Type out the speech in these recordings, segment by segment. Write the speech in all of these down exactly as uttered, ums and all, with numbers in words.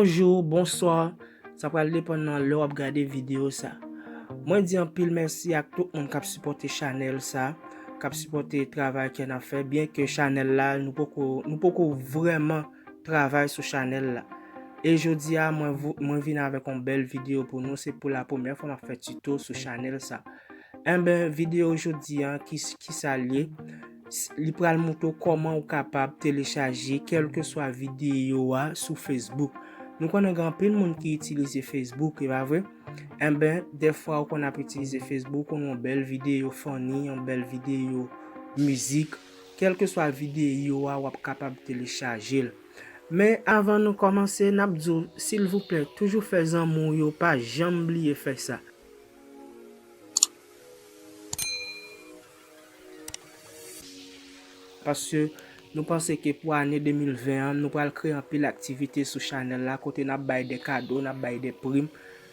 Bonjou, bonswa. Sa pral depann nan lè w ap gade videyo sa. Mwen di anpil mèsi ak tout moun k ap sipòte chanèl sa, k ap sipòte travay ke n ap fè, byen ke chanèl la, nou poko, nou poko vrèman travay sou chanèl la. E jodi a, mwen vo-, mwen vin avèk yon bèl videyo pou nou. Se pou la premyè fwa m ap fè tito sou chanèl sa. Enben, videyo jodi a, ki, ki sa l ye? S-, li pral montre w kòman ou kapab telechaje kèlkeswa videyo a sou Facebook. Nou konnen gen anpil moun ki itilize Facebook, e pa vre? Enben, dèfwa ou konn ap itilize Facebook, ou wè yon bèl videyo funny, yon bèl videyo mizik, kèlkeswa videyo a, w ap kapab telechaje l. Men avan nou kòmanse, n ap di w, silvouplè, toujou fè zanmi w yo pa janm bliye fè sa. Paske nou panse ke pou ane de mil ven an, nou pral kreye anpil aktivite sou chanèl la, kote n ap bay de kado, n ap bay de prim,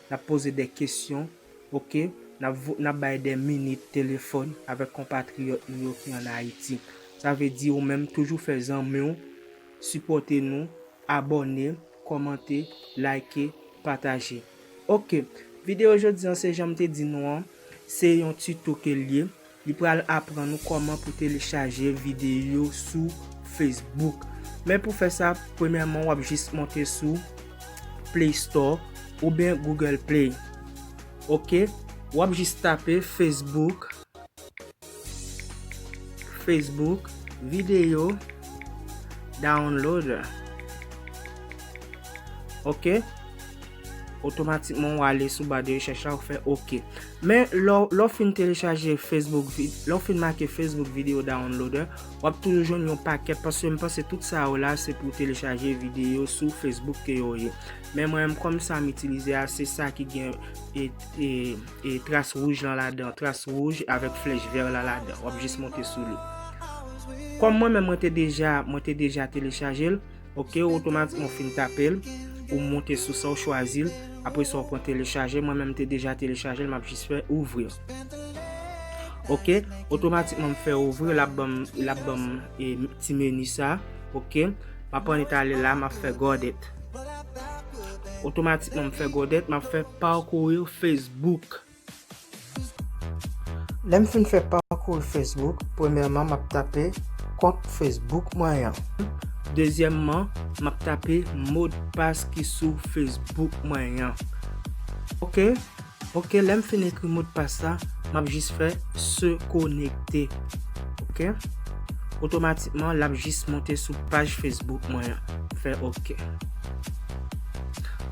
n ap poze de kesyon, oke? N ap vo-, n ap bay de minit telefòn avèk konpatriyòt nou yo ki ann Ayiti. Sa vle di ou menm toujou fè zanmi w, sipòte nou, abòne, kòmante, like, pataje. Oke, videyo jodi an se jan m te di nou an, se yon tito ke l ye. Li pral aprann ou kòman pou telechaje videyo sou Facebook. Men pou fè sa, premyèman, w ap jis monte sou Play Store oubyen Google Play. Oke, w ap jis tape Facebook, Facebook Video Downloader. Oke, otomatikman w ale sou ba de rechèch la, w fè oke. Men lè w, lè w fin telechaje Facebook vi-, lè w fin make Facebook Video Downloader, w ap toujou jwenn yon pakèt, paske m panse tout sa yo la se pou telechaje videyo sou Facebook ke yo ye. Men mwen menm, kòm sa m itilize a, se sa ki gen e, e, e tras wouj lan ladan, tras wouj avèk flèch vè la ladan. W ap jis monte sou li. Kòm mwen menm, mwen te deja, mwen te deja telechaje l, oke, otomatikman w fin tape l, ou monte sou sa, w chwazi l, apre sa w pran telechaje. Mwen menm, m te deja telechaje l, m ap jis fè ouvrir. Oke, otomatikman m fè ouvrir, l ap ban m, l ap ban m, e, ti meni sa, oke. M ap annik ale la, m ap fè Got It. Otomatikman m fè Got It, m ap fè Parcourir Facebook. Lè m fin fè Parcourir Facebook, premyèman, m ap tape kont Facebook mwen an. Dezyèmman, m ap tape modpas ki sou Facebook mwen an. Oke? Oke, lè m fin ekri modpas la, m ap jis fè Se connecter. Oke? Otomatikman, l ap jis monte sou paj Facebook mwen an. Fè oke.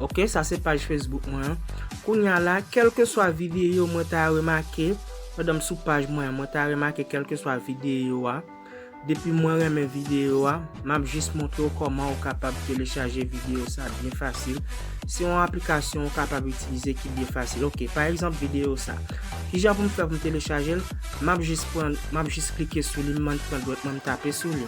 Oke, sa se paj Facebook mwen an. Kounye a la, kèlkeswa videyo mwen ta remake, pandan m sou paj mwen an, mwen ta remake kèlkeswa videyo a, depi mwen renmen videyo a, m ap jis montre w kòman ou kapab telechaje videyo sa byen fasil. Se yon aplikasyon ou kapab itilize ki byen fasil. Oke, pa egzanp, videyo sa. Kijan pou m fè pou m telechaje l? M ap jis pran, m ap jis klike sou li, m pran dwèt mwen, m tape sou li.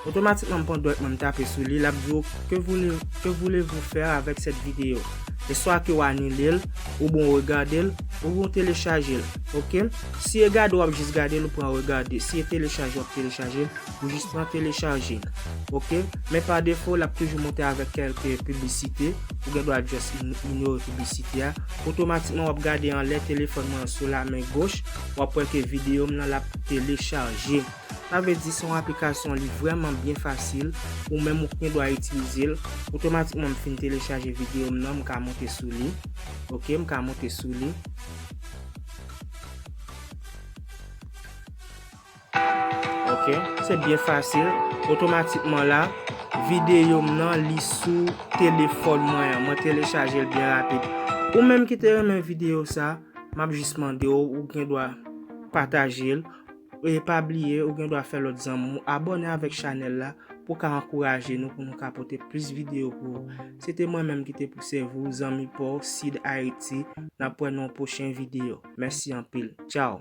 Otomatikman, m pran dwèt mwen, m tape sou li, l ap di w, que voulez, que voulez-vous faire avec cette vidéo? E swa ke w anile l, oubyen w regade l, oubyen w telechaje l. Oke? Si e gade, w ap jis gade l, ou pran regade. Si e telechaje, w ap telechaje l, ou jis pran telechaje l. Oke? Men pa defo, l ap toujou monte avèk kèlke piblisite. Ou gen dwa just in-, inyore piblisite a. Otomatikman, w ap gade anlè telefòn mwen sou la men goch, w ap wè ke videyo m nan l ap telechaje. Sa vle di se yon aplikasyon, li vrèman byen fasil. Ou menm ou gen dwa itilize l. Otomatikman, m fin telechaje videyo m nan, m ka monte sou li. Oke, m ka monte sou li. Oke, se byen fasil. Otomatikman la, videyo m nan, li sou telefòn mwen an. Mwen telechaje l byen rapid. Ou menm ki te renmen videyo sa, m ap jis mande w, ou gen dwa pataje l. E pa bliye, ou gen dwa fè lòt zanmi w abòne avèk chanèl la pou w ka ankouraje nou, pou nou ka pote plis videyo pou ou. Se te mwen menm ki te pou sèvi w, zanmi pa w, Sid Ayiti. N ap wè nan yon pwochen videyo. Mèsi anpil. Tchaw.